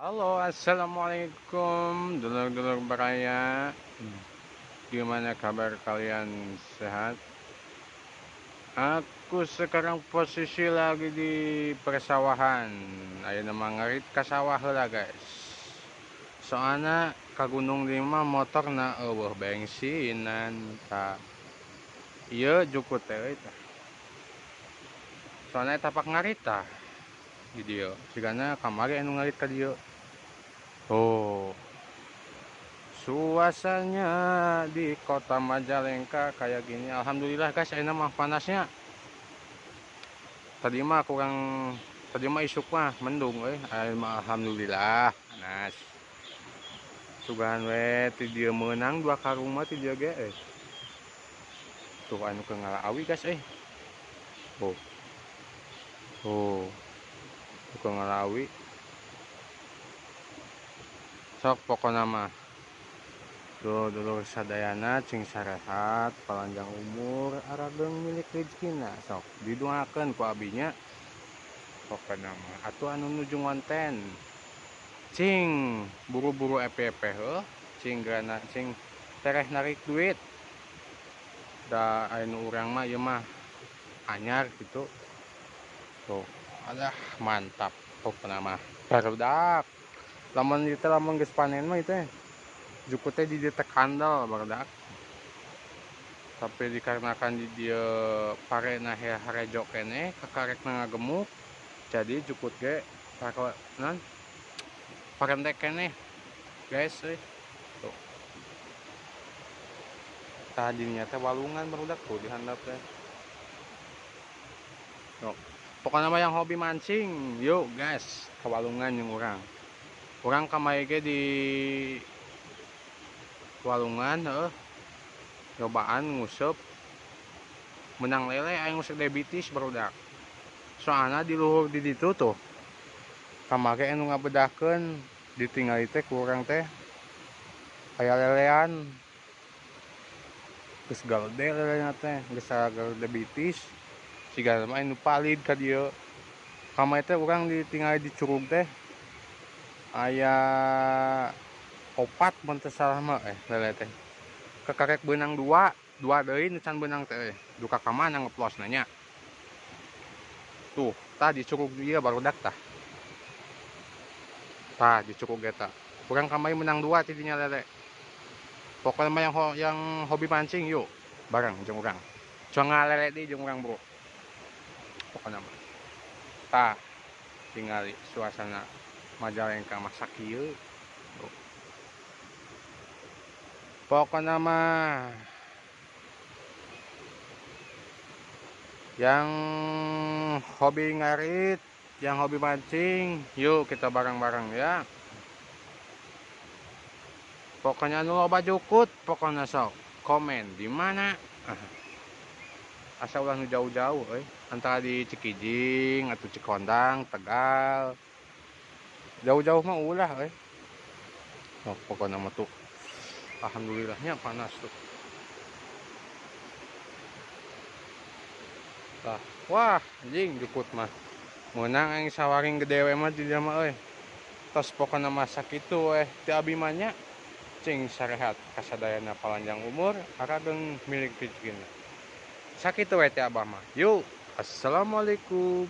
Halo, assalamualaikum dulur-dulur baraya. Gimana kabar kalian, sehat? Aku sekarang posisi lagi di persawahan. Ayo nama ngarit ka sawah heula guys. Soalnya ka Gunung Lima motor na eueuh bensinan ta. Ieu jukut teh euy tah. Soalnya tapak ngarit tah di dieu. Sigana kamari anu ngarit ka dieu. Oh, suasananya di kota Majalengka kayak gini. Alhamdulillah guys, ayeuna mah panasnya. Tadi mah kurang, tadi mah isuk mah mendung euy. Ayeuna mah alhamdulillah panas. Sugan we ti dieu meunang 2 karung mah ti dieu ge euy. Tuh anu keur ngala awi guys euy. Oh. Oh. Keur ngala awi. Sok pokona mah. Tuh dulur sadayana cing sarehat, panjang umur, arageung milik rezekina. Sok didoakeun ku abinya. Pokona mah atuh anu nuju ngonten. Cing buru-buru EPP heuh, cing grana cing tereh narik duit. Da anu urang mah ieu mah anyar gitu. Tuh, alah mantap pokona mah. Barudak. Lamun ieu teh lamun geus panen mah ieu teh jukut teh di dieu teh kandel barudak. Tapi dikarenakan di dieu parena harejo keneh kakarekna ngagemuk, jadi jukut ge paro non parendek keneh guys euy. Tuh. Tah dinya teh walungan barudak tuh di handap teh. Tuh. Pokoknya mah yang hobi mancing, yuk guys, ke walungan jeung urang. Urang kamari ge di walungan heuh. Cobaan nguseup menang lele aing nguseup diabetes barudak. Soalna di luhur di ditu tuh. Kamari anu ngabedahkeun ditingali teh ku urang teh aya lelean. Geus galede lelena teh, geus diabetes. Siga mah anu palid ka dieu. Kamari teh urang ditingali di curug teh aya 4 mun teu salah mah lele teh. Kekarek beunang 2, 2 deui nu can beunang teh euy. Duka ka mana ngeplosna nya. Tuh, tah di curug ieu barudak tah. Tah di curug eta. Urang kamari menang 2 ti dinya lele. Pokoknya mah yang hobi mancing yuk bareng jeung urang. Cuang ngalele deui jeung urang, Bro. Pokoknya mah. Tah tingali suasana Majalengka mah sakieu. Tuh. Pokoknya mah yang hobi ngarit, yang hobi mancing, yuk kita bareng-bareng ya. Pokoknya nu loba jukut, pokoknya sok komen di mana. Asa ulah nu jauh-jauh euy, antara di Cikijing atau Cikondang, Tegal. Jauh-jauh mah ulah euy. Oh, pokoknya mah tuh alhamdulillahnya panas tuh. Tah, wah anjing jukut mah. Meunang aing sawaring gede we mah di dieu mah euy. Tos pokona masak itu ti abi mah nya. Cing sarehat kasadayana palanjang umur arageung milik rezekina. Sakitu we ti abah mah. Yuk, assalamualaikum.